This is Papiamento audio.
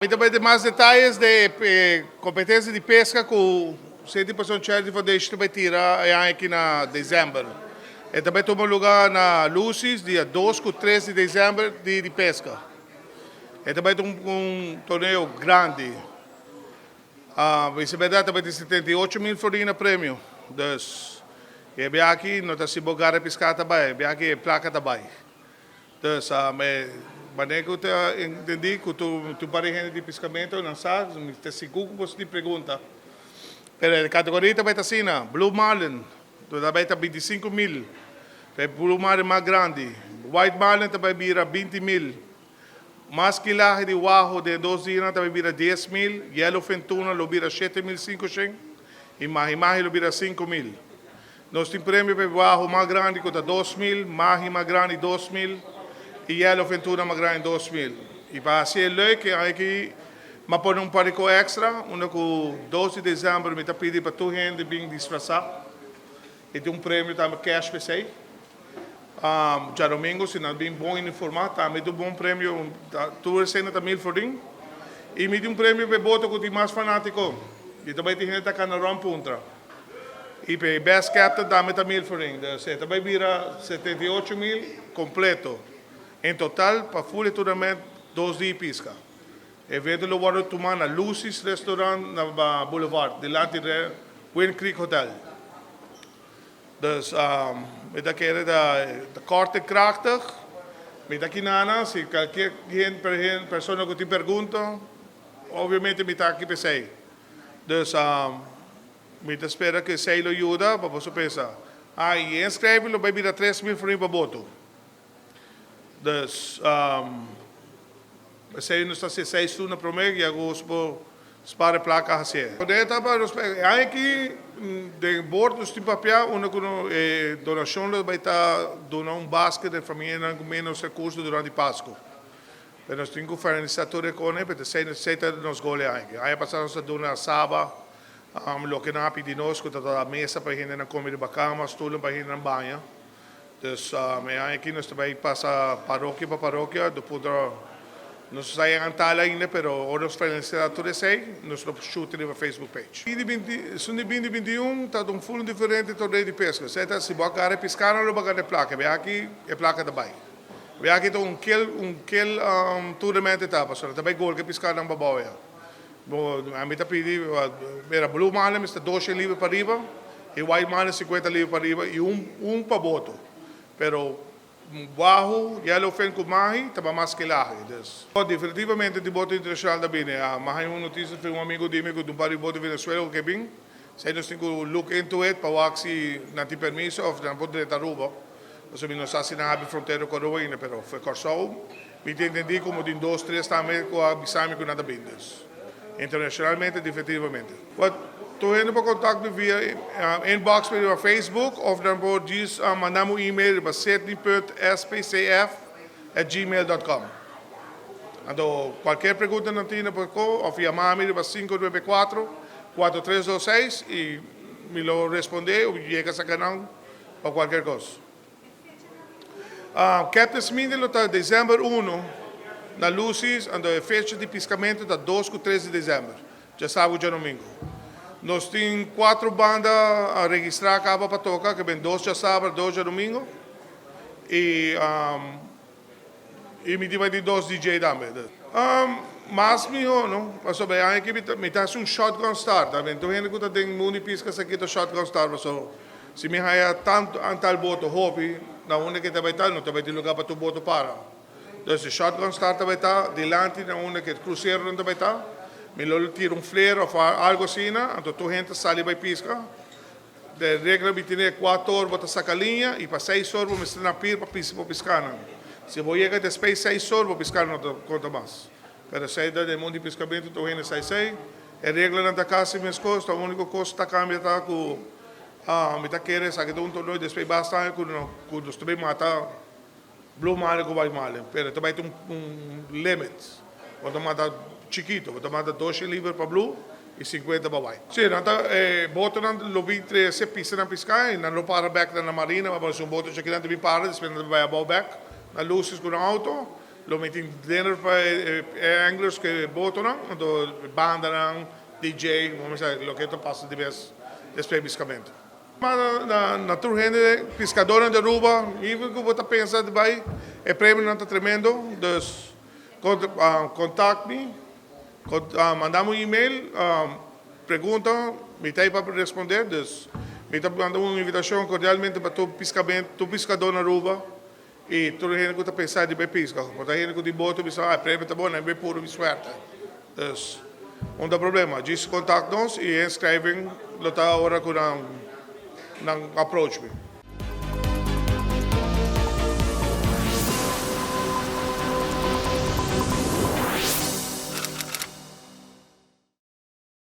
Mi ta bai den mas detayes de e competencia di pesca cu City Pasion Charity Foundation ta bai tira e aña aki na december. E ta bai tuma luga na Lucy's dia 2 cu 3 di december di di pesca. E ta bai ta un torneo grandi. Bisa berdad ta bai tin 78,000 florin na premio. Dus e bia aki no ta si bo gara pisca ta bai, e bia aki e placa ta bai. Dus e manera ku ta entendí ku tur tur par di hende di piskamentu nan sa, mi ta sigur ku boso tin pregunta. Pero e kategoria ta bai ta asina, Blue Marlin ta bai ta 25,000, e Blue Marlin mas grandi. White Marlin ta bai bira 20,000. Mas kilahe di waho den e dos dianan ta bai bira 10,000, Yellowfin Tuna lo bira 7500 i Mahi Mahi lo bira 5000. Nos tin premio pa e baho mas grandi ku ta 2000, mahi mas grandi 2000 i yellowfin tuna mas grandi 2000. I pa hasi e leuk e aña aki mi a pone un par di ko extra unda ku 2 di december mi ta pidi pa tur hende bin disfrasá i tin un premio tambe cash pa esei. Djadomingo si nan bin bon uniformá tambe tin un bon premio, tur esei nan ta 1000 florin. I mi tin un premio pa e boto ku tin mas fanátiko i ta bai tin hende ta kana rònt puntra. I pa e best captain tambe ta 1000 florin. Dus e ta bay bira 78,000 completo. En total pa full e tournament 2 dia pisca. E evento lo wordo tuma na Lucy's Restaurant na Boulevard, dilanti Wind Creek Hotel. Dus mi ta kere ta kort en krachtig. Mi ta kinana si cualkier persona cu tin pregunta, obviamente mi ta aki p'esey. Dus mi ta spera ku esei lo yuda pa boso pensa, Ah, i e inschrijving lo bai bira 3000 florin pa boto. Dus, esei nos ta hasi seis luna promé ya ku boso por spara e plaka hasié. Den etapa nos e aña aki den bord nos tin papia unda ku e donashon lo bai ta duna un basket den famianan ku ménos rekurso durante Pasku. Pero nos tin ku finalisá tur e kone, pero esei ta nos gol e aña aki. Aña pasá nos a duna Saba loke nan a pidi nos, ku ta ta mesa pa e hendenan kome riba kama, stulnan pa e hendenan baña. Dus e aña aki nos ta bai pasa parokia pa parokia, do punto nos no sa yega tal ainda, pero ora nos finalisá tur esei, nos lo shoot riba Facebook page. Esun di 2021 ta un full diferente torneo di peska. Esei ta si bo a gara e piskanan lo bo a gana e plaka. E aki e plaka ta bai. Wea aki ta un kel un kel tournament e ta pasobra ta bai gol ke piskanan babou ya. Bo ami ta pidi mira blue marlin mester 200 libra pa riba y white marlin 50 libra pa riba y un un pa boto pero wahoo, yellowfin ku mahi ta ba mas kelahe dus. Definitivamente di boto internacional ta bini. Mi a haña un noticia di un amigo di mi ku un par di boto di Venezuela ku ke bin. Esei nos tin ku look into it pa wak si nan tin permiso of nan por drenta Aruba. Pasobra mi no sa si nan habri frontera ku Aruba ainda, pero for Kòrsou mi ta entendí komo tin dos, tres tambe ku a bisa mi ku nan ta bin. Dus, internashonalmente definitivamente. Wèl, tur hende por kontak mi via inbox mi riba Facebook òf nan por djis manda mi un email riba sidney.spcf@gmail.com. Anto kualkier pregunta nan tin nan por ko òf yama mi riba 594 4326 i mi lo respondé òf yega saka nan pa cualkier cos. Captain's Meeting lo ta december 1 na Lucy's, anto e fecha di piscamento ta 2 cu 3 di december, djasabu djadomingo. Nos tin cuatro banda registra caba pa toca, ke ben dos djasabra, dos djadomingo y mi tin bai tin dos DJ tambe. Mas miho no, pasobra e aña aki mi ta haci un shotgun start, tur hende cu ta den mundo di pisca sa kita shotgun start, pasobra si mi haya tanto antal boto hopi na unda ke ta bai ta, no ta bai tin lugar pa tur boto para. Dus e shotgun start ta bai ta dilanti na unda ke cruceronan ta bai ta. Mi lo tira un flare of algo asina, anto tur hende ta sali bai pisca. De regla mi tene 4 or bo ta saca liña y pa 6 or bo mester na pier pa pisa bo piscanan. Si bo yega despues 6 or bo pisca no ta conta mas. Pero esey ta den mundo di piscamento tur hende sa esey. E reglanan ta casi mescos, ta unico cos ta cambia ta cu mi ta kere esaki ta un torneo despues basta aña cu nos ta bay mata blue marlin cu white marlin, pero ta bay tin un limit. Bo ta mata chikito, bo ta mata 200 libra pa blue y 50 pa white. Si, nan ta, e botonan lo bin trece pisanan pisca y nan lo para bek na marina, pa si un boto chikito nan ta bin para, despues nan ta bay abao bek na Lucy's cu nan auto. Lo mi tin dinner pa e anglers ku e botonan, anto bandanan, DJ, ban bisa loke ta pasa di bes despues piskamentu. Ma na tur hende piskadornan di Aruba, even ku bo ta pensa di bai, e premionan ta tremendo, dus kontak mi, manda mi un email, pregunta, mi ta ei pa responde, dus mi ta manda un invitashon kordialmente pa tur tur piskador na Aruba i tur hende ku ta pensa di bai piska. Por ta hende ku tin boto bisa, ah, e premio ta bon, nan bai puru mi suerte. Dus, no ta problema. Djis contact nos i e inschrijving lo ta ora ku nan approach mi.